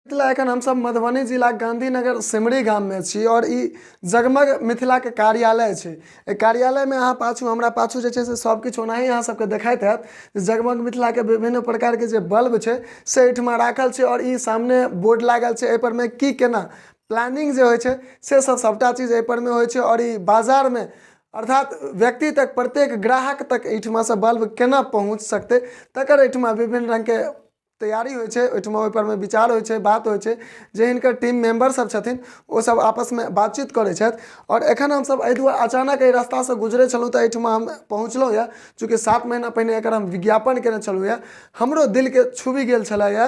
मिथिला एखन हमसभ मधुबनी जिला गांधीनगर सिमरी गाममे छी आओर ई जगमग मिथिलाके कार्यालय छै। एहि कार्यालयमे अहाँ पाछू हमरा पाछू जे छै से सब किछु ओनाही अहाँ सबके देखाइत हैत। जगमग मिथिलाके विभिन्न प्रकारके जे बल्ब छै से एहिठमा राखल छै आओर ई सामने बोर्ड लागल छै एहिपर मे की केना प्लानिंग जे होइ छै से सब सबटा चीज एहिपर मे होइ छै आओर ई बाजारमे अर्थात व्यक्ति तक प्रत्येक ग्राहक तक एहिठमासँ बल्ब केना पहुँच सकतै तकर एहिठमा विभिन्न रङ्गके तैयारी होइ छै। ओहिठमा ओहिपरमे विचार होइ छै, बात होइ छै। जे हिनकर टीम मेम्बर सब छथिन ओसब आपसमे बातचीत करै छथि। आओर एखन हमसब एहि दुआरे अचानक एहि रास्तासँ गुजरै छलहुँ तऽ एहिठमा हम पहुँचलहुँ यऽ, चूँकि 7 महीना पहिने एकर हम विज्ञापन केने छलहुँ यऽ। हमरो दिलके छुबि गेल छलै यऽ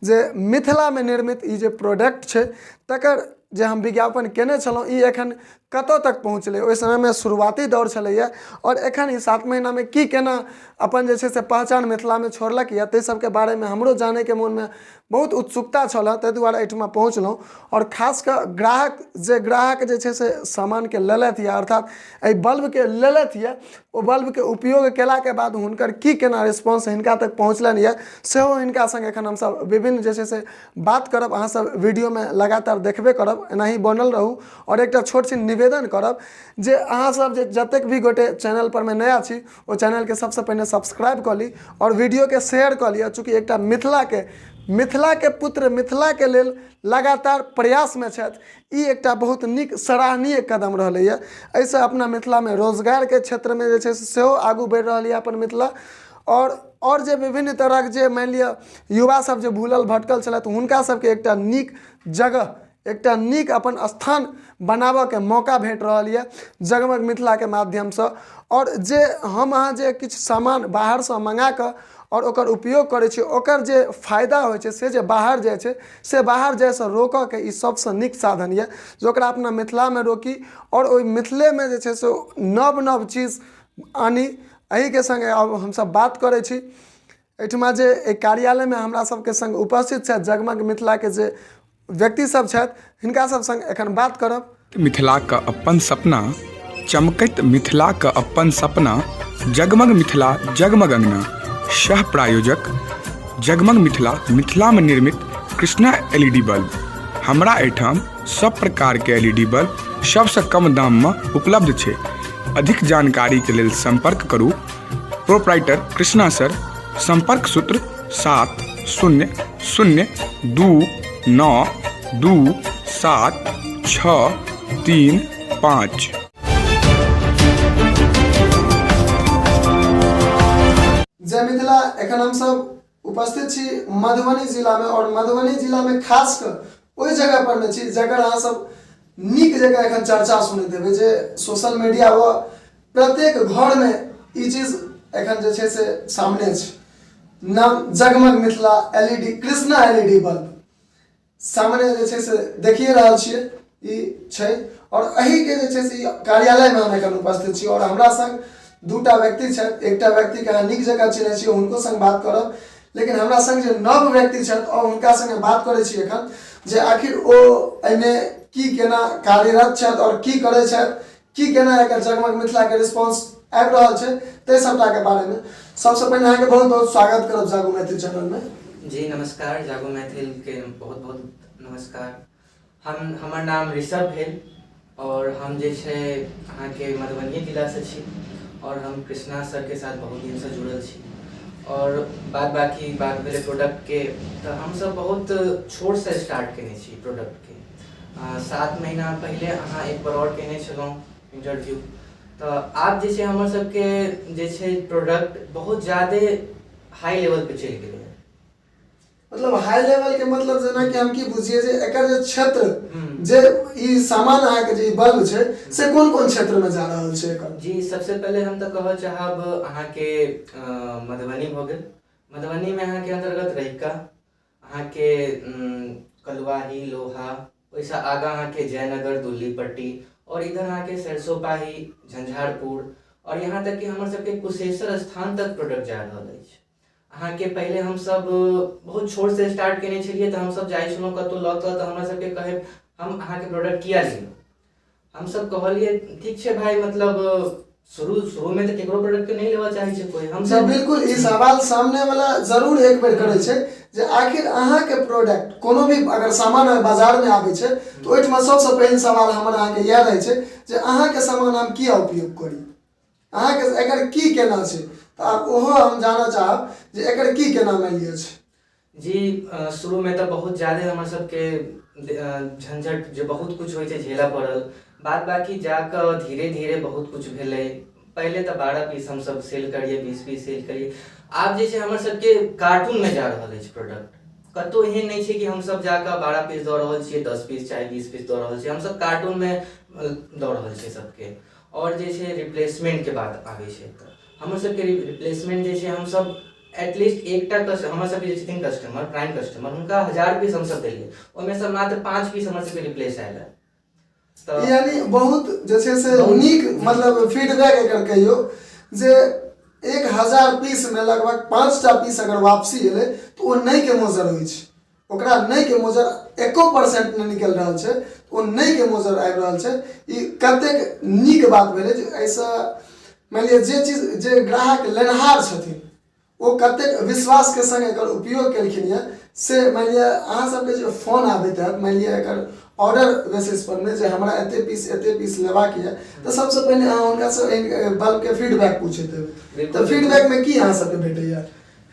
जे मिथिलामे निर्मित ई जे प्रोडक्ट छै तकर जे हम विज्ञापन केने छलहुँ ई एखन कतऽ तक पहुँचलै। ओहि समयमे शुरुआती दौर छलैए आओर एखन ई 7 महीनामे की केना अपन जे छै से पहचान मिथिलामे छोड़लक यऽ, ताहि सबके बारेमे हमरो जानैके मोनमे बहुत उत्सुकता छल, ताहि दुआरे एहिठमा पहुँचलहुँ। आओर खास कऽ ग्राहक जे ग्राहक जे छै से सामानके लेलथि यऽ, अर्थात एहि बल्बके लेलथि यऽ, ओ बल्बके उपयोग केलाके बाद हुनकर की केना रिस्पॉन्स हिनका तक पहुँचलनि यऽ सेहो हिनका सङ्ग एखन हमसब विभिन्न जे छै से बात करब। अहाँसब वीडियोमे लगातार देखबे करब, एनाही बनल रहू। आओर एकटा छोट छिन निवेदन करब जे अहाँसब जे जतेक भी गोटे चैनल परमे नया छी ओ चैनलके सबसँ पहिने सब्सक्राइब कऽ ली आओर वीडियोके शेयर कऽ लिअ। चूँकि एकटा मिथिलाके पुत्र मिथिलाके लेल लगातार प्रयासमे छथि, ई एकटा बहुत नीक सराहनीय कदम रहलैए। एहिसँ अपना मिथिलामे रोजगारके क्षेत्रमे जे छै से सेहो आगू बढ़ि रहल यऽ अपन मिथिला। आओर जे विभिन्न तरहक जे मानि लिअ युवा सब जे भूलल भटकल छलथि हुनका सबके एकटा नीक जगह, एकटा नीक अपन स्थान बनाबऽके मौका भेट रहल यऽ जगमग मिथिलाके माध्यमसँ। आओर जे हम अहाँ जे किछु सामान बाहरसँ मँगाकऽ आओर ओकर उपयोग करै छी ओकर जे फायदा होइ छै से जे बाहर जाइ छै से बाहर जाइसँ रोकऽके ई सबसँ नीक साधन यऽ जे ओकरा अपना मिथिलामे रोकी आओर ओहि मिथिलेमे जे छै से नव नव चीज आनी। एहिके सङ्गे आब हमसब बात करै छी एहिठमा जे एहि कार्यालयमे हमरा सबके सङ्ग उपस्थित छथि जगमग मिथिलाके जे व्यक्ति सब छथि हिनका सब सङ्ग एखन बात करब। मिथिलाक अपन सपना चमकैत मिथिलाक अपन सपना जगमग मिथिला जगमग अंगना सह प्रायोजक जगमग मिथिला मिथिला में निर्मित कृष्णा एलईडी बल्ब। हमरा एहिठाम सब प्रकार के एलईडी बल्ब सबसँ कम दाम में उपलब्ध छै। अधिक जानकारी के लेल संपर्क करू प्रोपराइटर कृष्णा सर। संपर्क सूत्र 7 0 0 2 9 2 7 6 3 5। जय मिथिला। एखन हम सब उपस्थित छी मधुबनी जिला में और मधुबनी जिला में खास कर ओहि जगह पर में छी जकर अहाँ सब नीक जगह एखन चर्चा सुनैत हेबै जे सोशल मीडिया व प्रत्येक घर में ई चीज एखन जे छै से सामने छै। नाम जगमग Mithila LED Krishna LED bulb सामने जे छै से देखिए रहल छियै ई छै। और एहिके जे छै से ई कार्यालयमे हम एखन उपस्थित छी और हमरा संग दूटा व्यक्ति छथि। एकटा व्यक्तिके अहाँ नीक जकाँ चिन्है छियै, हुनको संग बात करब, लेकिन हमरा संग जे नव व्यक्ति छथि और हुनका संगे बात करै छी एखन जे आखिर ओ एहिमे की केना कार्यरत छथि और की करै छथि, की केना एकर जगमग मिथिलाके रिस्पॉन्स आबि रहल छै ताहि सबटाके बारेमे। सबसँ पहिने अहाँके बहुत बहुत स्वागत करब जागू मैथिल चैनलमे। जी नमस्कार, जागू मैथिल के बहुत बहुत नमस्कार। हमर नाम ऋषभ भेल और हम जे छै अहाँके मधुबनी जिलासँ छी और हम कृष्णा सरके साथ बहुत दिनसँ जुड़ल छी। और बाद बाकी बात भेलै प्रोडक्टके, तऽ हमसब बहुत छोटसँ स्टार्ट केने छी प्रोडक्टके। 7 महीना पहिले अहाँ एक बार आओर केने छलहुँ इंटरव्यू, तऽ आब जे छै हमर सबके जे छै प्रोडक्ट बहुत ज्यादे हाई लेवल पे चलि गेलै। मतलब हाई लेवल के मतलब जेना कि हम की बुझिए जे एकर जे क्षेत्र जे ई सामान अहाँके जे ई बल्ब छै से कोन कोन क्षेत्र में जा रहल छै एकर? जी सबसे पहिले हम तऽ कहऽ चाहब अहाँके मधुबनी भऽ गेल। मधुबनी में अहाँके अंतर्गत रहिका, अहाँके कलुआही, लोहा, ओहिसँ आगाँ अहाँके जयनगर, दुल्लीपट्टी और इधर अहाँके सरसोपाही, झंझारपुर और यहाँ तक कि हमर सबके कुशेश्वर स्थान तक प्रोडक्ट जा रहल अछि। अहाँके पहिले हमसब बहुत छोटसँ स्टार्ट केने छलियै तऽ हमसब जाइ छलहुँ कतहु लऽ कऽ तऽ हमरा सबके कहै हम अहाँके प्रोडक्ट किया लिअ। हमसब कहलियै ठीक छै भाई, मतलब शुरू शुरू में तऽ केकरो प्रोडक्ट के नहि लेबऽ चाहै छै कोई। हम सब बिल्कुल ई सवाल सामने वाला जरूर एक बेर करै छै जे आखिर अहाँके प्रोडक्ट कोनो भी अगर सामान बाजारमे आबै छै तऽ ओहिठमा सबसँ पहिल सवाल हमर अहाँके इएह रहै छै जे अहाँके सामान हम किया उपयोग करी, अहाँके एकर की केना छै। तऽ आब ओहो हम जानऽ चाहब जे एकर की केना मानि लिअ छै। जी, शुरूमे तऽ बहुत ज्यादे हमर सबके झंझट जे बहुत कुछ होइ छै झेलऽ पड़ल। बाद बाकी जाकऽ धीरे धीरे बहुत कुछ भेलै। पहिले तऽ 12 पीस हमसब सेल करियै, 20 पीस सेल करियै। आब जे छै हमर सबके कार्टूनमे जा रहल अछि प्रोडक्ट। कतहु एहन नहि छै कि हमसब जाकऽ 12 पीस दऽ रहल छियै, 10 पीस चाहे 20 पीस दऽ रहल छियै, हमसब कार्टूनमे दऽ रहल छियै सबके। आओर जे छै रिप्लेसमेंटके बात आबै छै तऽ हमर सबके रिप्लेसमेंट जे छै हमसब एटलीस्ट एकटा हमर सबके जे छथिन कस्टमर, प्राइम कस्टमर, हुनका 1000 पीस हमसब देलियै, ओहिमे मात्र 5 पीस हमर सबके रिप्लेस आयल है। तऽ यानी बहुत जे छै से नीक मतलब फीडबैक एकर कहियौ जे 1000 पीसमे लगभग 5टा पीस अगर वापसी एलै तऽ ओ नहि के मोजर होइ छै, ओकरा नहि के मोजर 1% नहि निकलि रहल छै, ओ नहि के मोजर आबि रहल छै। ई कतेक नीक बात भेलै जे एहिसँ मानि लिअ जे चीज जे ग्राहक लेनहार छथिन ओ कतेक विश्वासके संग एकर उपयोग केलखिन यऽ से मानि लिअ अहाँ सबके जे फोन आबैत हैत मानि लिअ एकर ऑर्डर बेसिस पर मे जे हमरा एते पीस एते पीस लेबाक यऽ तऽ सबसँ पहिने अहाँ हुनकासँ बल्बके फीडबैक पूछैत हेबै, तऽ फीडबैकमे की अहाँ सबके भेटैया?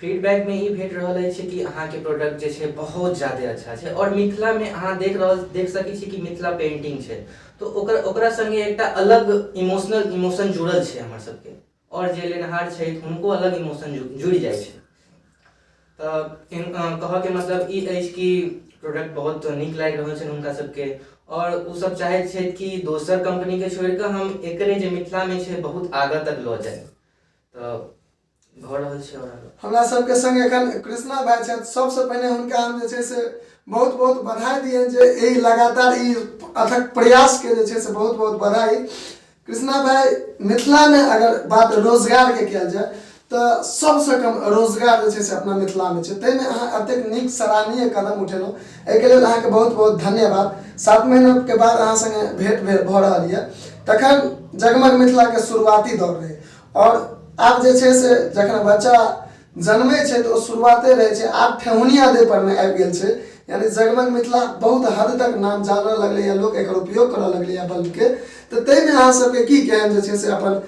फीडबैकमे ई भेट रहल अछि कि अहाँके प्रोडक्ट जे छै बहुत ज्यादे अच्छा छै आओर मिथिलामे अहाँ देख सकै छी कि मिथिला पेंटिंग छै तऽ ओकरा सङ्गे एकटा अलग इमोशन जुड़ल छै हमर सबके आओर जे लेनहार छथि हुनको अलग इमोशन जुड़ि जाइ छै। तऽ कहऽके मतलब ई अछि कि प्रोडक्ट बहुत नीक लागि रहल छनि हुनका सबके आओर ओसब चाहैत छथि कि दोसर कम्पनीके छोड़िकऽ हम एकरे जे मिथिलामे छै बहुत आगाँ तक लऽ जाइ, तऽ भऽ रहल छै। आओर हमरा सबके संग एखन कृष्णा भाई छथि, सबसँ पहिने हुनका हम जे छै से बहुत बहुत बधाई दियनि जे एहि लगातार ई अथक प्रयासके जे छै से बहुत बहुत बधाई। कृष्णा भाई, मिथिलामे अगर बात रोजगारके कयल जाय तऽ सबसँ कम रोजगार जे छै से अपना मिथिलामे छै, ताहिमे अहाँ एतेक नीक सराहनीय कदम उठेलहुँ, एहिके लेल अहाँके बहुत बहुत धन्यवाद। 7 महीनाके बाद अहाँ सङ्गे भेंट भऽ रहल यऽ, तखन जगमग मिथिलाके शुरुआती दौर रहै आओर आब जे छै से जखन बच्चा जन्मै छै तऽ ओ शुरुआते रहै छै, आब ठेहुनिया दै परमे आबि गेल छै, यानी जगमग मिथिला बहुत हद तक नाम जानऽ लगलैए, लोक एकर उपयोग करऽ लगलैए बल्बके। तऽ ताहिमे अहाँ सबके की केहन जे छै से अपन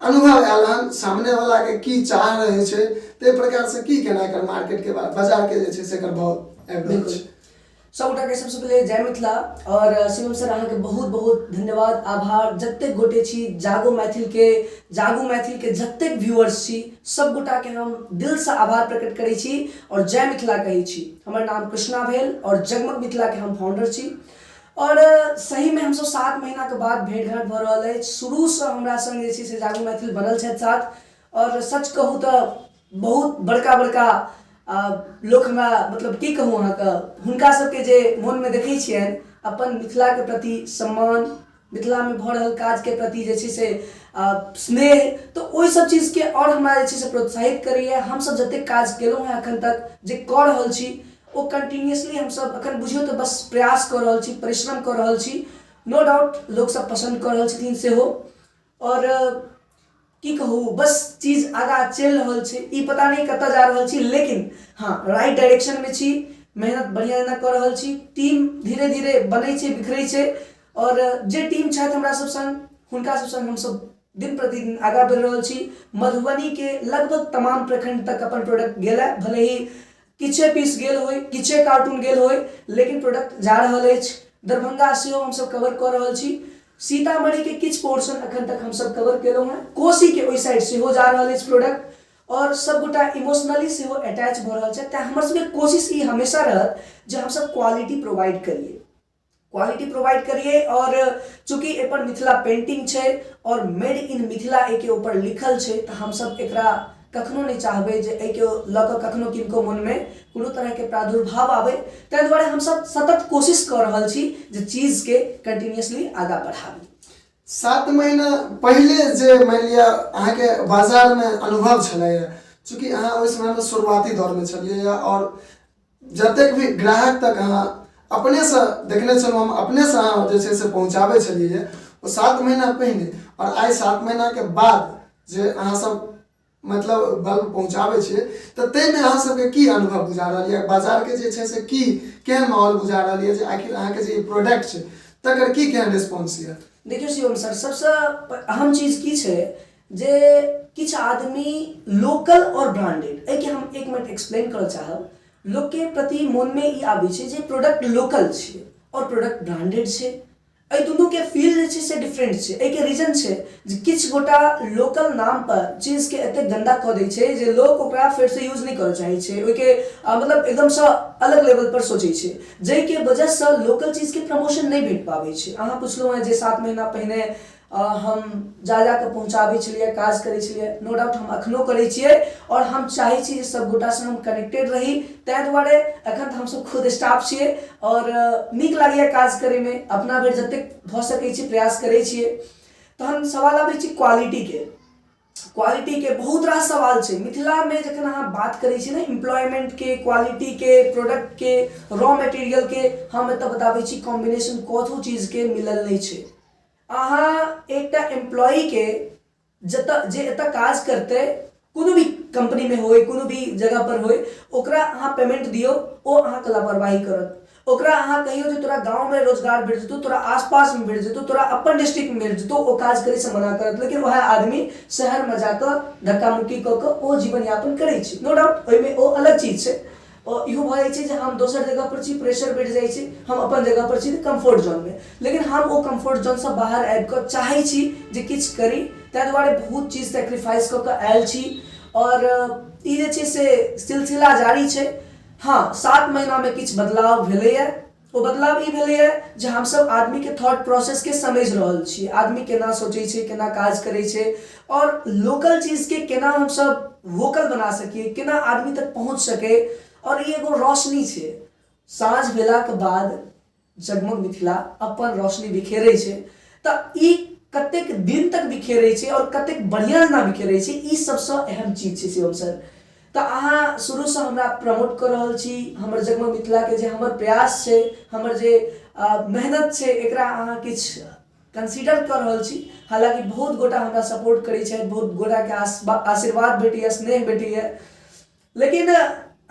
अनुभव आयल हन, सामनेवलाके की चाह रहै छै, ताहि प्रकारसँ की केना एकर मार्केटके बाजारके जे छै से एकर भाव आबि रहल छै? सब गोटाके सबसँ पहिले जय मिथिला और शिवम सर अहाँके बहुत बहुत धन्यवाद आभार। जतेक गोटे छी जागो मैथिलके, जागू मैथिलके जतेक व्यूअर्स छी सब गोटाके हम दिलसँ आभार प्रकट करै छी और जय मिथिला कहै छी। हमर नाम कृष्णा भेल और जगमग मिथिलाके हम फाउंडर छी और सहीमे हमसब 7 महीनाके बाद भेँट घाँट भऽ रहल अछि। शुरूसँ हमरा सङ्ग जे छै से जागू मैथिल बनल छथि साथ और सच कहू तऽ बहुत बड़का बड़का लोक हमरा मतलब की कहू अहाँके, हुनका सबके जे मोनमे देखै छियनि अपन मिथिलाके प्रति सम्मान, मिथिलामे भऽ रहल काजके प्रति जे छै से स्नेह, तऽ ओहि सब चीजके आओर हमरा जे छै से प्रोत्साहित करैए। हमसब जतेक काज केलहुँ हेँ एखन तक जे कऽ रहल छी ओ कन्टिन्यूसली हमसब एखन बुझियौ तऽ बस प्रयास कऽ रहल छी, परिश्रम कऽ रहल छी। नो डाउट लोकसब पसन्द कऽ रहल छथिन सेहो और की कहू बस चीज आगाँ चलि रहल छै, ई पता नहि कतऽ जा रहल छी, लेकिन हँ राइट डायरेक्शनमे छी, मेहनत बढ़िआँ जेना कऽ रहल छी। टीम धीरे धीरे बनै छै, बिखरै छै और जे टीम छथि हमरा सब संग हुनका सब संग हमसब दिन प्रतिदिन आगाँ बढ़ि रहल छी। मधुबनीके लगभग तमाम प्रखंड तक अपन प्रोडक्ट गेल है, भले ही किछे पीस गेल होय, किछे कार्टून गेल होय, लेकिन प्रोडक्ट जा रहल अछि। दरभंगा सेहो हमसब कवर कऽ रहल छी, सीतामढ़ीके किछु पोर्शन अखन तक हमसब कवर केलहुँ हेँ, कोसीके ओहि साइड सेहो जा रहल अछि प्रोडक्ट और सबगोटा इमोशनली सेहो अटैच भऽ रहल छथि। तेँ हमर सबके कोशिश ई हमेशा रहत जे हमसब क्वालिटी प्रोवाइड करियै, क्वालिटी प्रोवाइड करिए। और चूँकि एहि पर मिथिला पेंटिंग छै और मेड इन मिथिला एहिके ऊपर लिखल छै, तऽ हमसब एकरा कखनो नहि चाहबै जे एहिके लऽ कऽ कखनो किनको मोनमे कोनो तरहके प्रादुर्भाव आबै। ताहि दुआरे हमसब सतत कोशिश कऽ रहल छी जे चीजके कंटिन्यूसली आगाँ बढ़ाबी। 7 महीना पहिले जे मानि लिअ अहाँके बाजारमे अनुभव छलैए, चूँकि अहाँ ओहि समयमे शुरुआती दौरमे छलियै आओर जतेक भी ग्राहक तक अहाँ अपनेसँ देखने छलहुँ, हम अपनेसँ अहाँ जे छै से पहुँचाबै छलियै ओ 7 महीना पहिने, आओर आइ 7 महीनाके बाद जे अहाँ सब मतलब बल्ब पहुँचाबै छियै तऽ ताहिमे अहाँ सबके की अनुभव बुझा रहल यऽ बाजारके जे छै से की केहन माहौल बुझा रहल यऽ जे आखिर अहाँके जे ई प्रोडक्ट छै तकर की केहन रिस्पॉन्स यऽ? देखियौ शिवम सर, सबसँ अहम चीज की छै जे किछु आदमी लोकल आओर ब्रांडेड, एहिके हम एक मिनट एक्सप्लेन करऽ चाहब। लोकके प्रति मोनमे ई आबै छै जे प्रोडक्ट लोकल छै आओर प्रोडक्ट ब्रांडेड छै, एहि दुनूके फील जे छै से डिफरेंट छै। एहिके रीजन छै जे किछु गोटा लोकल नामपर चीजके एतेक गन्दा कऽ दै छै जे लोक ओकरा फेरसँ यूज नहि करऽ चाहै छै, ओहिके मतलब एकदमसँ अलग लेवलपर सोचै छै, जाहिके वजहसँ लोकल चीजके प्रमोशन नहि भेट पाबै छै। अहाँ पुछलहुँ हेँ जे 7 महीना पहिने हम जा जाकऽ पहुँचाबै छलियै, काज करै छलियै, नो डाउट हम एखनो करै छियै आओर हम चाहै छी जे सब गोटासँ हम कनेक्टेड रही, ताहि दुआरे एखन तऽ हमसब खुद स्टाफ छियै आओर नीक लागैए काज करैमे, अपना भरि जतेक भऽ सकै छै प्रयास करै छियै। तहन सवाल आबै छै क्वालिटीके, क्वालिटीके बहुत रास सवाल छै। मिथिलामे जखन अहाँ बात करै छी ने एम्प्लॉयमेंटके, क्वालिटीके, प्रोडक्टके, रॉ मटेरियलके, हम एतऽ बताबै छी कॉम्बिनेशन कथू चीजके मिलल नहि छै। अहाँ एकटा एम्प्लॉयके जतऽ जे एतऽ काज करतै, कोनो भी कंपनीमे होय, कोनो भी जगह पर होय, ओकरा अहाँ पेमेंट दियौ, ओ अहाँके लापरवाही करत। ओकरा अहाँ कहियौ जे तोरा गाँवमे रोजगार भेट जेतौ, तोरा आसपासमे भेट जेतौ, तोरा अपन डिस्ट्रिक्टमे भेट जेतौ, ओ काज करैसँ मना करत। लेकिन वएह आदमी शहरमे जाकऽ धक्का मुक्की कऽ कऽ ओ जीवन यापन करै छै, नो डाउट ओहिमे ओ अलग चीज छै। आओर इहो भऽ जाइ छै जे हम दोसर जगहपर छी, प्रेशर बढ़ि जाइ छै, हम अपन जगहपर छी तऽ कम्फर्ट जोनमे, लेकिन हम ओ कम्फर्ट जोनसँ बाहर आबि कऽ चाहै छी जे किछु करी, ताहि दुआरे बहुत चीज सेक्रीफाइस कऽ कऽ आयल छी आओर ई जे छै से सिलसिला जारी छै। हँ, 7 महीनामे किछु बदलाव भेलैए, ओ बदलाव ई भेलैए जे हमसभ आदमीके थॉट प्रोसेसके समझि रहल छी, आदमी केना सोचै छै, केना काज करै छै आओर लोकल चीजके केना हमसभ वोकल बना सकिए, केना आदमी तक पहुँच सकै। आओर ई एगो रोशनी छै, साँझ भेलाके बाद जगमग मिथिला अपन रोशनी बिखेरै छै, तऽ ई कतेक दिन तक बिखेरै छै आओर कतेक बढ़िआँ जेना बिखेरै छै, ई सबसँ अहम चीज छै शिवम सर। तऽ अहाँ शुरूसँ हमरा प्रमोट कऽ रहल छी, हमर जगमग मिथिलाके जे हमर प्रयास छै, हमर जे मेहनत छै, एकरा अहाँ किछु कंसीडर कऽ रहल छी। हालाँकि बहुत गोटा हमरा सपोर्ट करै छथि, बहुत गोटाके आशीर्वाद भेटैए, स्नेह भेटैए, लेकिन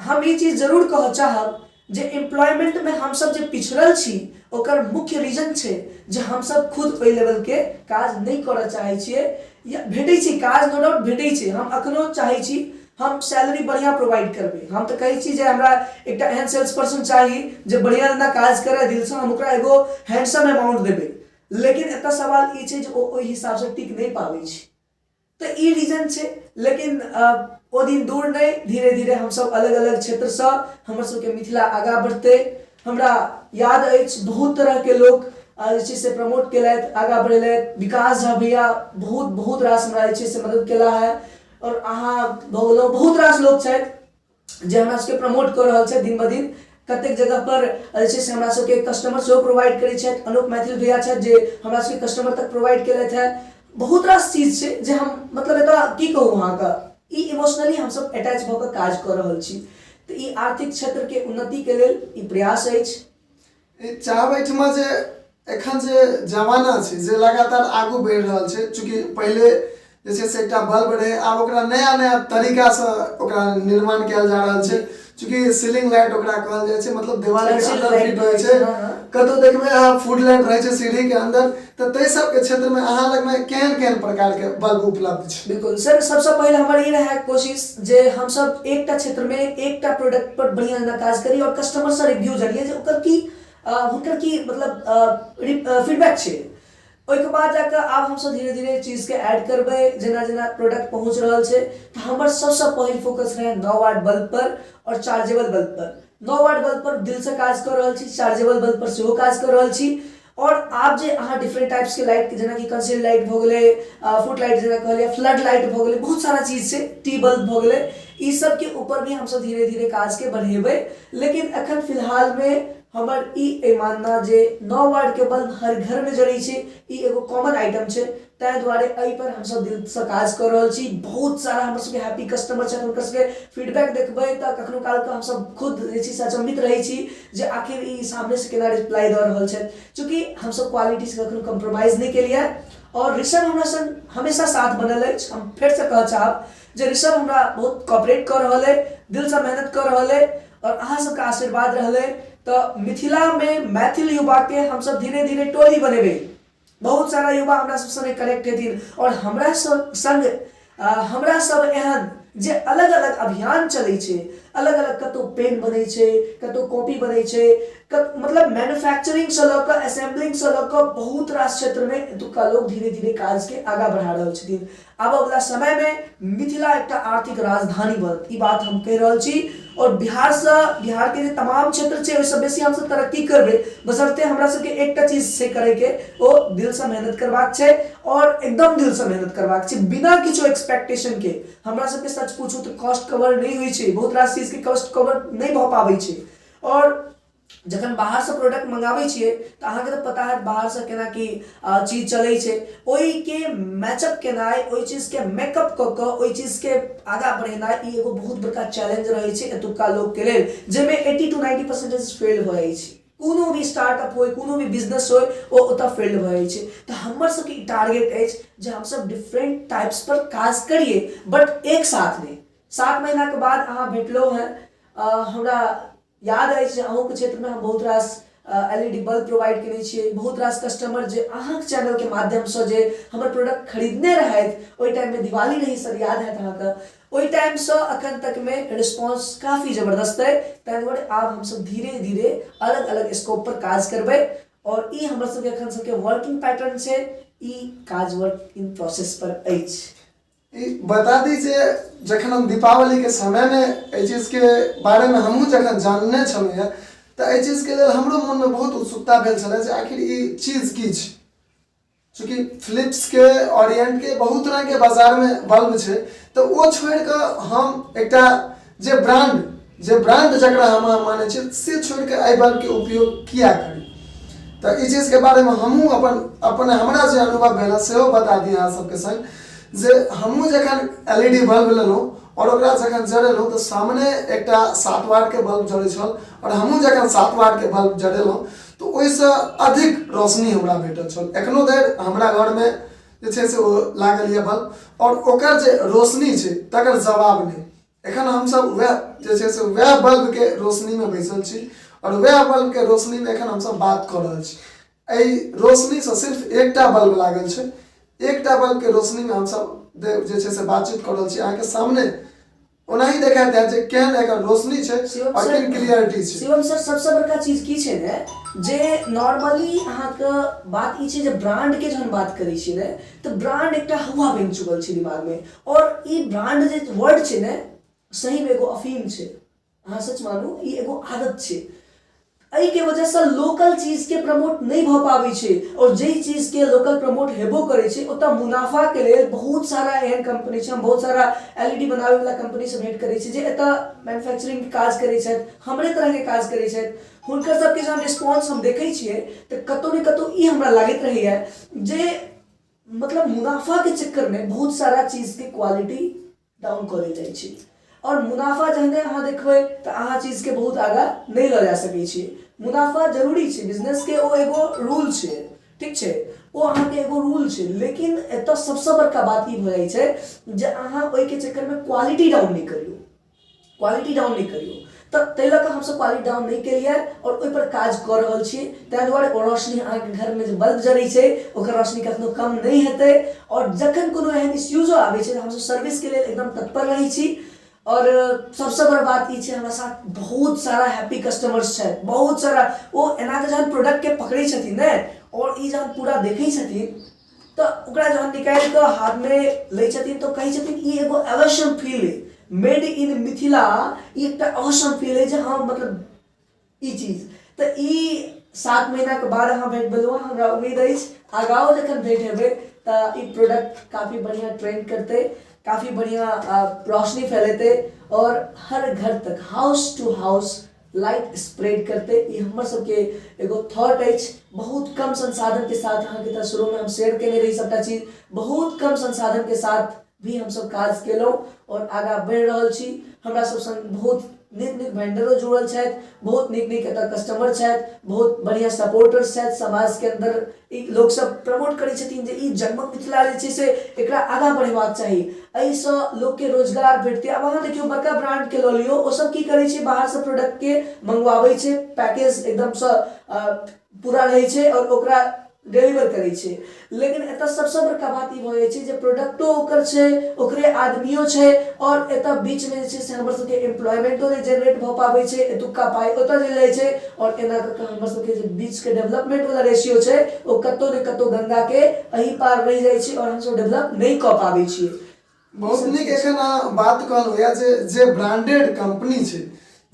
हम ई चीज जरूर कहऽ चाहब जे एम्प्लॉयमेंटमे हमसब जे पिछड़ल छी ओकर मुख्य रीजन छै जे हमसब खुद ओहि लेवलके काज नहि करऽ चाहै छियै, या भेटै छै काज, नो डाउट भेटै छै। हम अखनो चाहै छी हम सैलरी बढ़िआँ प्रोवाइड करबै, हम तऽ कहै छी जे हमरा एकटा एहन सेल्स पर्सन चाही जे बढ़िआँ जेना काज करय दिलसँ, हम ओकरा एगो हैंडसम अमाउंट देबै, लेकिन एतऽ सवाल ई छै जे ओ ओहि हिसाबसँ टिक नहि पाबै छै, तऽ ई रीजन छै। लेकिन ओ दिन दूर नहि, धीरे धीरे हमसब अलग अलग क्षेत्रसँ हमर सबके मिथिला आगाँ बढ़तै। हमरा याद अछि बहुत तरहके लोक जे छै से प्रमोट केलथि, आगाँ बढ़ेलथि। विकास झा भैया बहुत बहुत रास हमरा जे छै से मदद केला है, आओर अहाँ भऽ गेलहुँ, बहुत रास लोक छथि जे हमरा सबके प्रमोट कऽ रहल छथि दिन ब दिन। कतेक जगह पर जे छै से हमरा सबके कस्टमर सेहो प्रोवाइड करै छथि, अनूप मैथिल भैया छथि जे हमरा सबके कस्टमर तक प्रोवाइड केलथि है। बहुत रास चीज छै जे हम मतलब एतऽ की कहू अहाँके, ई इमोशनली हमसब अटैच भऽ कऽ काज कऽ रहल छी, तऽ ई आर्थिक क्षेत्रके उन्नतिके लेल ई प्रयास अछि। चाहब एहिठमा जे एखन जे जमाना छै जे लगातार आगू बढ़ि रहल छै, चूँकि पहिले जे छै से एकटा बल्ब रहै, आब ओकरा नया नया तरीकासँ ओकरा निर्माण कयल जा रहल छै। चूँकि सीलिंग लाइट ओकरा कहल जाइ छै, मतलब देवाल के अंदर फिट होइ छै, कतौ देखबै अहाँ फूड लाइट रहै छै सीढ़ी के अंदर, तऽ ताहि सबके क्षेत्र में अहाँ लगमे केहन केहन प्रकार के बल्ब उपलब्ध छै? बिल्कुल सर, सबसँ पहिले हमर ई रहै कोशिश जे हमसब एकटा क्षेत्रमे एकटा प्रोडक्ट पर बढ़िआँ जेना काज करी आओर कस्टमरसँ रिव्यू जानिए जे ओकर की हुनकर की मतलब फीडबैक छै। ओहिके बाद जाकऽ आब हमसब धीरे धीरे चीजके ऐड करबै जेना जेना प्रोडक्ट पहुँच रहल छै। तऽ हमर सबसँ पहिल फोकस रहै 9 वाट बल्ब पर आओर चार्जेबल बल्ब पर। 9 वाट बल्ब पर दिलसँ काज कऽ रहल छी, चार्जेबल बल्ब पर सेहो काज कऽ रहल छी। आओर आब जे अहाँ डिफरेंट टाइप्सके लाइटके जेनाकि कंसील लाइट भऽ गेलै, फुट लाइट जेना कहलियै, फ्लड लाइट भऽ गेलै, बहुत सारा चीज छै, टी बल्ब भऽ गेलै, ई सबके ऊपर भी हमसब धीरे धीरे काजके बढ़ेबै। लेकिन एखन फिलहालमे हमर ई अइ मानना जे 9 वाटके बल्ब हर घरमे जरै छै, ई एगो कॉमन आइटम छै, ताहि दुआरे एहिपर हमसब दिलसँ काज कऽ रहल छी। बहुत सारा हमर सबके हैप्पी कस्टमर छथि, हुनकर सबके फीडबैक देखबै तऽ कखनो कालके हमसब खुद जे छै से अचम्भित रहै छी जे आखिर ई सामनेसँ केना रिप्लाई दऽ रहल छथि। चूँकि हमसब क्वालिटीसँ कखनो कम्प्रोमाइज नहि केलियै आओर ऋषभ हमरा संग हमेशा साथ बनल अछि। हम फेरसँ कहऽ चाहब जे ऋषभ हमरा बहुत कॉपरेट कऽ रहल अइ, दिलसँ मेहनत कऽ रहल अइ आओर अहाँ सबके आशीर्वाद रहलै तऽ मिथिलामे मैथिल युवाके हमसब धीरे धीरे टोली बनेबै। बहुत सारा युवा हमरा सब संगे कनेक्ट हेथिन आओर हमरा सब संग हमरा सब एहन जे अलग अलग अभियान चलै छै, अलग अलग कतहु पेन बनै छै, कतहु कॉपी बनै छै, मतलब मैन्युफैक्चरिंगसँ लऽ कऽ असेम्बलिंगसँ लऽ कऽ बहुत रास क्षेत्रमे एतुक्का लोक धीरे धीरे काजके आगाँ बढ़ा रहल छथिन। आबऽवला समयमे मिथिला एकटा आर्थिक राजधानी बनत, ई बात हम कहि रहल छी। आओर बिहारसँ बिहारके जे तमाम क्षेत्र छै ओहिसँ बेसी हमसब तरक्की करबै, बशर्ते हमरा सबके एकटा चीज छै करैके, ओ दिलसँ मेहनत करबाक छै आओर एकदम दिलसँ मेहनत करबाक छै बिना किछु एक्सपेक्टेशनके। हमरा सबके सच पूछू तऽ कॉस्ट कवर नहि होइ छै, बहुत रास चीजके कॉस्ट कवर नहि भऽ पाबै छै। आओर जखन बाहरसँ प्रोडक्ट मंगाबै छियै तऽ अहाँके तऽ पता हैत बाहरसँ केना की चीज चलै छै, ओहिके मैचअप केनाइ, ओहि चीजके मेकअप कऽ कऽ ओहि चीजके आगाँ बढ़ेनाइ ई एगो बहुत बड़का चैलेंज रहै छै एतुक्का लोकके लेल, जाहिमे 80 टू 90 परसेंटेज फेल भऽ जाइ छै। कोनो भी स्टार्टअप होइ, कोनो भी बिजनेस होइ, ओ ओतऽ फेल्ड भऽ जाइ छै। तऽ हमर सबके ई टारगेट अछि जे हमसब डिफरेंट टाइप्स पर काज करियै, बट एक साथ नहि। 7 महीनाके बाद अहाँ भेटलहुँ हेँ, हमरा याद अछि जे अहूँके क्षेत्रमे हम बहुत रास L E D bulb provide केने छियै। बहुत रास कस्टमर जे अहाँके चैनलके माध्यमसँ जे हमर प्रोडक्ट खरीदने रहथि, ओहि टाइममे दिवाली रही सर, याद हैत अहाँके, ओहि टाइमसँ अखन तकमे रिस्पॉन्स काफी जबरदस्त अइ। ताहि दुआरे आब हमसब धीरे धीरे अलग अलग स्कोप पर काज करबै आओर ई हमर सबके अखन सबके वर्किंग पैटर्न छै, ई काज वर्क इन प्रोसेस पर अछि। ई बता दी जे जखन हम दीपावलीके समयमे एहि चीजके बारेमे हमहूँ जखन जानने छलहुँ हेँ तऽ एहि चीजके लेल हमरो मोनमे बहुत उत्सुकता भेल छलै जे आखिर ई चीज की छै। चूँकि फिलिप्सके ओरिएंटके बहुत रङ्गके बाजारमे बल्ब छै, तऽ ओ छोड़िकऽ हम एकटा जे ब्रांड जकरा हम अहाँ मानै छियै से छोड़िकऽ एहि बल्बके उपयोग किया करी। तऽ ई चीजके बारेमे हमहूँ अपन अपन हमरा जे अनुभव भेल हँ सेहो बता दी अहाँ सबके संग जे हमहूँ जखन एल ई डी बल्ब लेलहुँ आओर ओकरा जखन जरेलहुँ तऽ सामने एकटा 7 वाटके बल्ब जरै छल आओर हमहूँ जखन 7 वाटके बल्ब जरेलहुँ तऽ ओहिसँ अधिक रोशनी हमरा भेटल छल। एखनो धरि हमरा घरमे जे छै से ओ लागल यऽ बल्ब आओर ओकर जे रोशनी छै तकर जवाब नहि। एखन हमसब वएह जे छै से वएह बल्बके रोशनीमे बैसल छी आओर वएह बल्बके रोशनीमे एखन हमसब बात कऽ रहल छी। एहि रोशनीसँ सिर्फ एकटा बल्ब लागल छै, एकटा बल्बके रोशनीमे हमसब जे छै से बातचीत कऽ रहल छी। अहाँके सामने ओनाही देखाइत हैत जे केहन एकर रोशनी छै शिवम आओर सर, केहन क्लियरिटी छै। शिवम सर, सबसँ बड़का चीज की छै ने जे नॉर्मली अहाँके बात ई छै जे ब्रांडके जहन बात करै छियै ने तऽ ब्रांड एकटा हवा बनि चुकल छै दिमागमे। आओर ई ब्रांड जे वर्ड छै ने सहीमे एगो अफीम छै, अहाँ सच मानू ई एगो आदत छै। एहिके वजहसँ लोकल चीजके प्रमोट नहि भऽ पाबै छै आओर जाहि चीजके लोकल प्रमोट हेबो करै छै ओतऽ मुनाफाके लेल बहुत सारा एहन कम्पनी छै। हम बहुत सारा एल ई डी बनाबैवला कम्पनीसँ भेँट करै छी जे एतऽ मैन्युफैक्चरिंगके काज करै छथि, हमरे तरहके काज करै छथि। हुनकर सबके जहन रिस्पॉन्स हम देखै छियै तऽ कतहु ने कतहु ई हमरा लागैत रहैए जे मतलब मुनाफाके चक्करमे बहुत सारा चीजके क्वालिटी डाउन कऽ देल जाइ छै। आओर मुनाफा जहने अहाँ देखबै तऽ अहाँ चीजके बहुत आगाँ नहि लऽ जा सकै छी। मुनाफा जरूरी छै बिजनेसके, ओ एगो रूल छै, ठीक छै, ओ अहाँके एगो रूल छै। लेकिन एतऽ सबसँ बड़का बात ई भऽ जाइ छै जे अहाँ ओहिके चक्करमे क्वालिटी डाउन नहि करियौ, क्वालिटी डाउन नहि करियौ। तऽ ताहि लऽ कऽ हमसभ क्वालिटी डाउन नहि केलियै आओर ओहिपर काज कऽ रहल छी। ताहि दुआरे ओ रोशनी अहाँके घरमे जे बल्ब जरै छै ओकर रोशनी कखनो कम नहि हेतै। आओर जखन कोनो एहन इश्यूजो आबै छै तऽ हमसभ सर्विसके लेल एकदम तत्पर रहै छी। आओर सबसँ बड़ बात ई छै हमरा साथ बहुत सारा हैप्पी कस्टमर्स छथि, बहुत सारा। ओ एना कऽ जहन प्रोडक्टके पकड़ै छथिन ने आओर ई जहन पूरा देखै छथिन तऽ ओकरा जहन निकालि कऽ हाथमे लै छथिन तऽ कहै छथिन ई एगो अवश्य फील अइ, मेड इन मिथिला, ई एकटा अवश्य फील अइ जे हँ मतलब ई चीज। तऽ ई 7 महीनाके बाद अहाँ भेट भेलहुँ, हमरा उम्मीद अछि आगाँओ जखन भेट हेबै तऽ ई प्रोडक्ट काफी बढ़िआँ ट्रेंड करतै, काफी बढ़िआँ रोशनी फैलेतै आओर हर घर तक house to house light spread करतै। ई हमर सबके एगो थॉट अछि। बहुत कम संसाधनके साथ अहाँके तऽ शुरूमे हम शेयर केने रही सबटा चीज, बहुत कम संसाधनके साथ भी हमसब काज केलहुँ आओर आगाँ बढ़ि रहल छी। हमरा सब संग बहुत नीक नीक वेंडरो जुड़ल छथि, बहुत नीक नीक एतऽ कस्टमर छथि, बहुत बढ़िआँ सपोर्टर्स छथि। समाजके अन्दर ई लोकसभ प्रमोट करै छथिन जे ई जगमग मिथिला जे छै से एकरा आगाँ बढ़ेबाक चाही, एहिसँ लोकके रोजगार भेटतै। आब अहाँ देखियौ बड़का ब्रांडके लऽ लियौ, ओसभ की करै छै, बाहरसँ प्रोडक्टके मंगवाबै छै, पैकेज एकदमसँ पूरा रहै छै आओर ओकरा डिलीवर करै छै। लेकिन एतऽ सबसँ बड़का बात ई भऽ जाइ छै जे प्रोडक्टो ओकर छै, ओकरे आदमियो छै, आओर एतऽ बीचमे जे छै से हमर सबके एम्प्लॉयमेंटो नहि जेनरेट भऽ पाबै छै, एतुक्का पाइ ओतऽ चलि जाइ छै, आओर एना कऽ कऽ हमर सबके जे बीचके डेवलपमेंट वाला रेशियो छै ओ कतौ ने कतौ गंगाके एहि पार रहि जाइ छै, आओर हमसब डेवलप नहि कऽ पाबै छियै। बहुत नीक एखन अहाँ बात कहलहुँ यऽ जे जे ब्रांडेड कंपनी छै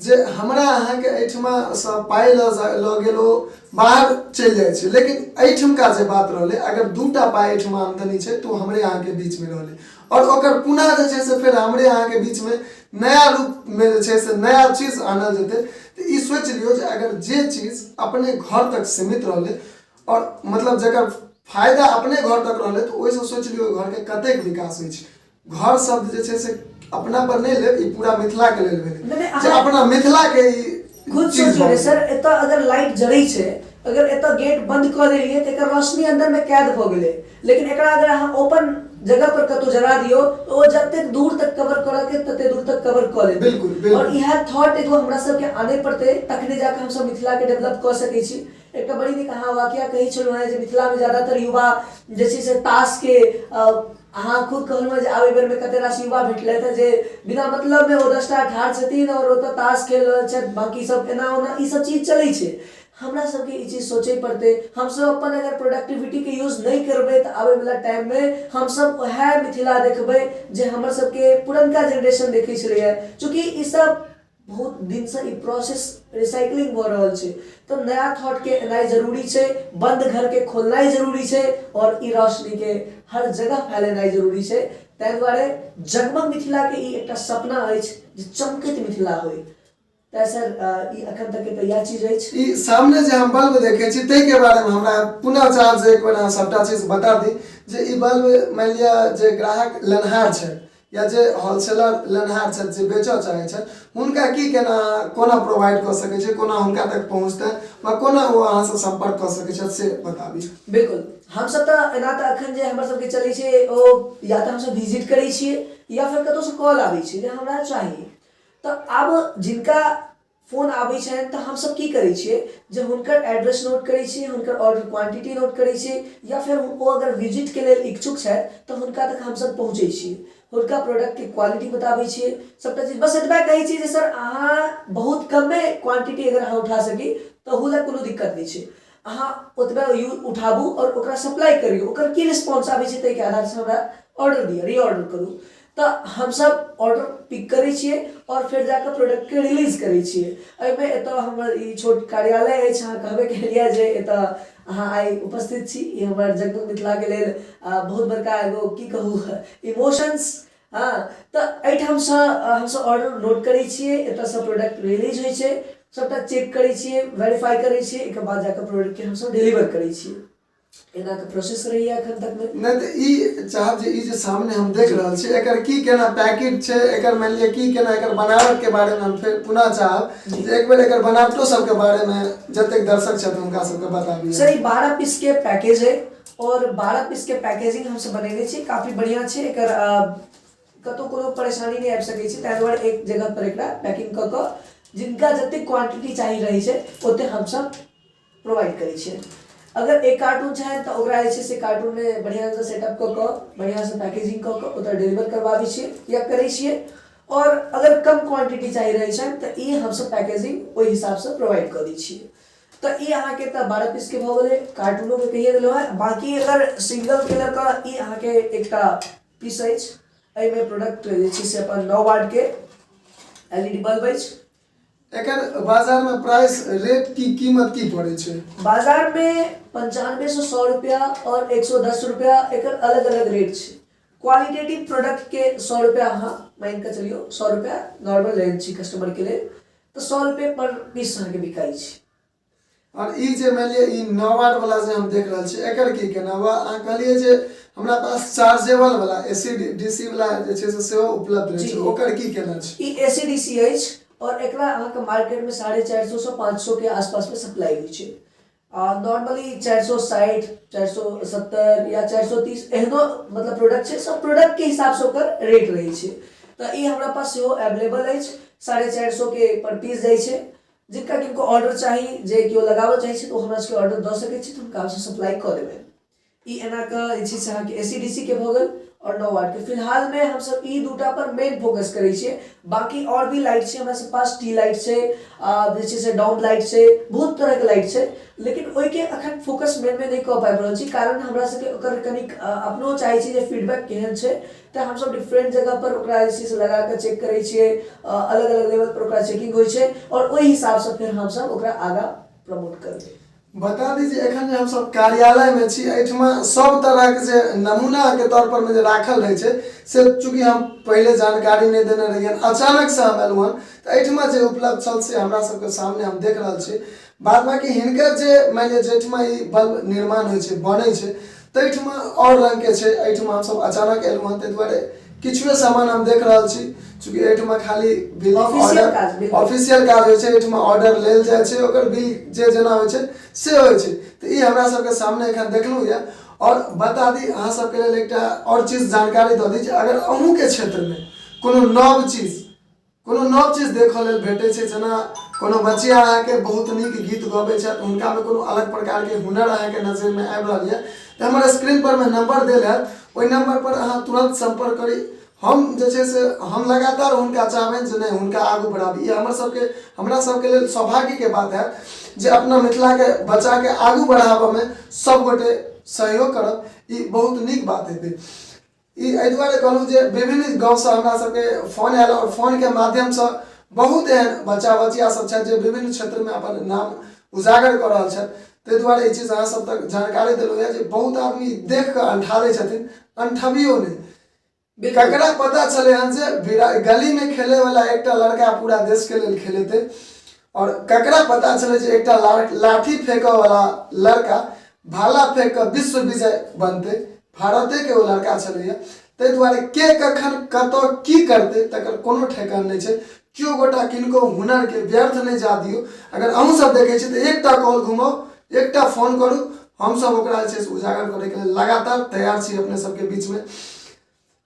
जे हमरा अहाँके एहिठमासँ पाइ लऽ जा लऽ गेल ओ बाहर चलि जाइ छै, लेकिन एहिठुमका जे बात रहलै, अगर दूटा पाइ एहिठमा आमदनी छै तऽ ओ हमरे अहाँके बीचमे रहलै, आओर ओकर पुनः जे छै से फेर हमरे अहाँके बीचमे नया रूपमे जे छै से नया चीज आनल जेतै। तऽ ई सोचि लियौ जे अगर जे चीज अपने घर तक सीमित रहलै आओर मतलब जकर फायदा अपने घर तक रहलै, तऽ ओहिसँ सोचि लियौ ओहि घरके कतेक विकास होइ छै। घर शब्द जे छै से अपना पर नहि लेब, ई पूरा मिथिलाके लेल भेलै नहि, नहि, जे अपना मिथिलाके ई खुद चीज सोचियौ भऽ ने गेल। सर, एतऽ अगर लाइट जरै छै, अगर एतऽ गेट बंद कऽ देलियै तऽ एकर रोशनी अंदर में कैद भऽ गेलै, लेकिन एकरा अगर अहाँ ओपन जगह पर कतौ जरा दियौ तऽ ओ जतेक दूर तक कवर करऽ के तते दूर तक कवर कऽ लेतै। बिल्कुल, बिल्कुल। आओर इएह थॉट एगो हमरा सबके आनै पड़तै, तखने जाकऽ हमसब मिथिलाके डेवलप कऽ सकै छी। एकटा बड़ी नीक अहाँ वाकया कहै छलहुँ हेँ जे मिथिलामे ज्यादातर युवा जे छै से ताशके, अहाँ खुद कहलहुँ हेँ जे आब एहि बेरमे कते रास युवा भेटलथि हेँ जे बिना मतलबमे ओ 10टा ठाढ़ छथिन आओर ओतऽ ताश खेल रहल छथि, बाँकी सब एना ओना ई सब चीज चलै छै। हमरा सबके ई चीज सोचै पड़तै। हमसब अपन अगर प्रोडक्टिविटीके यूज नहि करबै तऽ आबैवला टाइममे हमसब उएह मिथिला देखबै जे हमर सबके पुरनका जेनरेशन देखै छलैए। चूँकि ई सब बहुत दिनसँ ई प्रोसेस रिसाइकलिंग भऽ रहल छै, तऽ नया थॉटके एनाइ जरूरी छै, बन्द घरके खोलनाइ जरूरी छै, आओर ई रोशनीके हर जगह फैलेनाइ जरूरी छै। ताहि दुआरे जगमग मिथिलाके ई एकटा सपना अछि जे चमकैत मिथिला होइ। तैँ सर ई अखन तकके तऽ इएह चीज अछि। ई सामने जे हम बल्ब देखै छी ताहिके बारेमे हमरा पुनः चाहब जे एक बेर अहाँ सभटा चीज बता दी जे ई बल्ब मानि लिअ जे ग्राहक लेनहार छै या जे होलसेलर लेनहार छथि, जे बेचऽ चाहै छथि, हुनका की केना कोना प्रोवाइड कऽ सकै छै, कोना हुनका तक पहुँचतनि वा कोना ओ अहाँसँ सम्पर्क कऽ सकै छथि से बताबी। बिल्कुल, हमसब तऽ एना तऽ अखन जे हमर सबके चलै छै ओ या तऽ हमसब विजिट करै छियै या फेर कतहुसँ कॉल आबै छै जे हमरा चाही। तऽ आब जिनका फोन आबै छनि तऽ हमसब की करै छियै जे हुनकर एड्रेस नोट करै छियै, हुनकर ऑर्डर क्वांटिटी नोट करै छियै, या फेर ओ अगर विजिटके लेल इच्छुक छथि तऽ हुनका तक हमसब पहुँचै छियै, हुनका प्रोडक्टके क्वालिटी बताबै छियै सबटा चीज। बस एतबा कहै छियै जे सर अहाँ बहुत कमे क्वांटिटी अगर अहाँ उठा सकी तहू लए कोनो दिक्कत नहि छै, अहाँ ओतबे उठाबू आओर ओकरा सप्लाई करियौ, ओकर की रिस्पॉन्स आबै छै ताहिके आधारसँ हमरा ऑर्डर दिअ, रीऑर्डर करू। तऽ हमसब ऑर्डर पिक करै छियै आओर फेर जाकऽ प्रोडक्टके रिलीज करै छियै। एहिमे एतऽ हमर ई छोट कार्यालय अछि, अहाँ कहबे केलियै जे एतऽ अहाँ आइ उपस्थित छी, ई हमर जगमग मिथिलाके लेल बहुत बड़का एगो की कहू इमोशंस। हँ, तऽ एहिठामसँ हमसब ऑर्डर नोट करै छियै, एतऽसँ प्रोडक्ट रिलीज होइ छै, सबटा चेक करै छियै, वेरीफाई करै छियै, एहिके बाद जाकऽ प्रोडक्टके हमसब डिलीवर करै छियै। एना के प्रोसेस रहैया एखन तक मे। नहि तऽ ई चाहब जे ई जे सामने हम देख रहल छी एकर की केना पैकेट छै, एकर मानि लिअ की केना एकर बनावट के बारे मे हम फेर पुनः चाहब जे एक बेर एकर बनावटो सबके बारे मे जतेक दर्शक छथि हुनका सबके बताबी। सर ई 12 पीस के पैकेज है और 12 पीस के पैकेजिंग हमसब बनेने छी, काफी बढ़िया छै, एकर कतौ कोनो परेशानी नहि आबि सकै छै, ताहि दुआरे एक जगह पर एकरा पैकिंग कऽ कऽ जिनका जतेक क्वांटिटी चाही रहै छै ओते हमसब प्रोवाइड करै छियै। अगर एक कार्टून छनि तऽ ओकरा जे छै से कार्टूनमे बढ़िआँसँ सेटअप कऽ कऽ बढ़िआँसँ पैकेजिंग कऽ कऽ ओतऽ डिलीवर करबाबै छियै या करै छियै। आओर अगर कम क्वांटिटी चाही रहै छनि तऽ ई हमसब पैकेजिंग ओहि हिसाबसँ प्रोवाइड कऽ दै छियै। तऽ ई अहाँके तऽ 12 पीसके भऽ गेलै, कार्टूनोके कहिए देलहुँ हेँ। बाँकी अगर सिंगलके लऽ कऽ ई अहाँके एकटा पीस अछि, एहिमे प्रोडक्ट जे छै से अपन 9 वाटके एल ई डी बल्ब अछि। एकर बाजार में प्राइस रेट की कीमत की पड़ै छै? बाजार में 95 से 100 रुपया और 110 रुपया एकर अलग अलग रेट छै। क्वालिटेटिव प्रोडक्ट के 100 रुपया अहाँ मान के चलियो, 100 रुपया नॉर्मल रेंज छै कस्टमर के लेल, तऽ 100 रुपये पर पीस अहाँके बिकाइ छै। और ई जे मानि लिअ ई 9 वाट वाला जे हम देख रहल छी एकर की केना वा अहाँ कहलियै जे हमरा पास चार्जेबल वाला ए सी डी सी वाला जे छै से सेहो उपलब्ध रहै छै, ओकर की केना छै? ई ए सी डी सी अछि आओर एकरा अहाँके मार्केटमे 450 सँ 500 के आसपासमे सप्लाई होइ छै। आ नॉर्मली 460, 470 या 430 एहनो मतलब प्रोडक्ट छै। सब प्रोडक्टके हिसाबसँ ओकर रेट रहै छै। तऽ ई हमरा पास सेहो अवेलेबल अछि, 450 के पर पीस जाइ छै। जिनका किनको ऑर्डर चाही, जे केओ लगाबऽ चाहै छै, तऽ ओ हमरा सबके ऑर्डर दऽ सकै छी, तऽ हुनका हमसब सप्लाई कऽ देबै। ई एना कऽ जे छै से अहाँके एसीडीसी के भऽ गेल आओर 9 वाटके। फिलहालमे हमसब ई दूटा पर मेन फोकस करै छियै। बाकी आओर भी लाइट छै हमरा सब पास, टी लाइट छै, जे छै से डॉम लाइट छै, बहुत तरहके लाइट छै, लेकिन ओहिके अखन फोकस मेनमे नहि कऽ पाबि रहल छी, कारण हमरा सबके ओकर कनिक अपनो चाहै छी जे फीडबैक केहन छै। तऽ हमसब डिफरेंट जगह पर ओकरा जे छै से लगा कऽ चेक करै छियै, अलग अलग लेवल पर ओकरा चेकिंग होइ छै आओर ओहि हिसाबसँ फेर हमसब ओकरा आगाँ प्रमोट करबै। बता दी जे एखन जे हमसब कार्यालयमे छी, एहिठमा सब तरहके जे नमूनाके तौर पर मे जे राखल रहै छै, से चूँकि हम पहिले जानकारी नहि देने रहियनि, अचानकसँ हम एलहुँ हन, तऽ एहिठमा जे उपलब्ध छल से हमरा सबके सामने हम देख रहल छी। बाद बाँकी हिनकर जे मानि लिअ जाहिठमा ई बल्ब निर्माण होइ छै, बनै छै, ताहिठमा आओर रङ्गके छै। एहिठमा हमसब अचानक एलहुँ हन, ताहि दुआरे किछुए सामान हम देख रहल छी। चूँकि एहिठमा खाली बिलिंग ऑफिशियल ऑर्डर काज, बिल्कुल। ऑफिशियल काज होइ छै, एहिठमा ऑर्डर लेल जाइ छै, ओकर बिल जे जेना होइ छै से होइ छै। तऽ ई हमरा सबके सामने एखन देखलहुँ यऽ। आओर बता दी अहाँ सबके लेल एकटा आओर चीज जानकारी दऽ दी जे अगर अहूँके क्षेत्रमे कोनो नव चीज देखऽ लेल भेटै छै, जेना कोनो बचिया अहाँके बहुत नीक गीत गबै छथि, हुनकामे कोनो अलग प्रकारके हुनर अहाँके नजरिमे आबि रहल यऽ, तऽ हमर स्क्रीन परमे नम्बर देल हैत, ओहि नम्बर पर अहाँ तुरन्त सम्पर्क करी। हम जे छै से हम लगातार हुनका चाहबनि जे नहि, हुनका आगू बढ़ाबी। ई हमर सबके, हमरा सबके लेल सौभाग्यके बात हैत जे अपना मिथिलाके बच्चाके आगू बढ़ाबऽमे सब गोटे सहयोग करब। ई बहुत नीक बात हेतै। ई एहि दुआरे कहलहुँ जे विभिन्न गाँवसँ हमरा सबके फोन आयल आओर फोनके माध्यमसँ बहुत एहन बच्चा बचिया सब छथि जे विभिन्न क्षेत्रमे अपन नाम उजागर कऽ रहल छथि। ताहि दुआरे ई चीज अहाँ सब तक जानकारी देलहुँ यऽ जे बहुत आदमी देख कऽ अंठा दै छथिन। अंठबियौ नहि। ककरा पता छलै हन जे गलीमे खेलैवला एकटा लड़का पूरा देशके लेल खेलेतै? आओर ककरा पता छलै जे एकटा लाठी फेंकऽवला लड़का भाला फेंक कऽ विश्व विजय बनतै? भारतेके ओ लड़का छलैए। ताहि दुआरे के कखन कतऽ की करतै, तकर कोनो ठेकान नहि छै। केओ गोटा किनको हुनरके व्यर्थ नहि जा दियौ। अगर अहूँ सब देखै छी तऽ एकटा कॉल घुमाउ, एकटा फोन करू, हमसब ओकरा जे छै से उजागर करैके लेल लगातार तैयार छी अपने सबके बीचमे।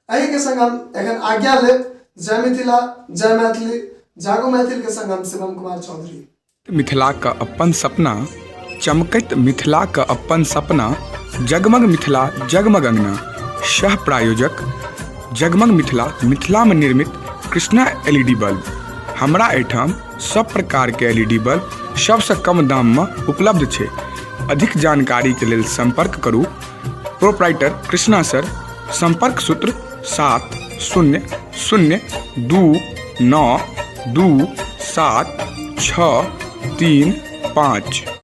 एहिके संग हम एखन आज्ञा लेब। जय मिथिला, जय मैथिली। जागो मैथिल के संग हम शिवम कुमार चौधरी। मिथिलाक अपन सपना, चमकैत मिथिलाक अपन सपना, जगमग मिथिला जगमग अंगना। सह प्रायोजक जगमग मिथिला, मिथिलामे निर्मित कृष्णा एलईडी बल्ब। हमरा एहिठाम सब प्रकारके एलईडी बल्ब सबसँ कम दाममे उपलब्ध छै। अधिक जानकारीके लेल सम्पर्क करू प्रोपराइटर कृष्णा सर। सम्पर्क सूत्र 7002927635।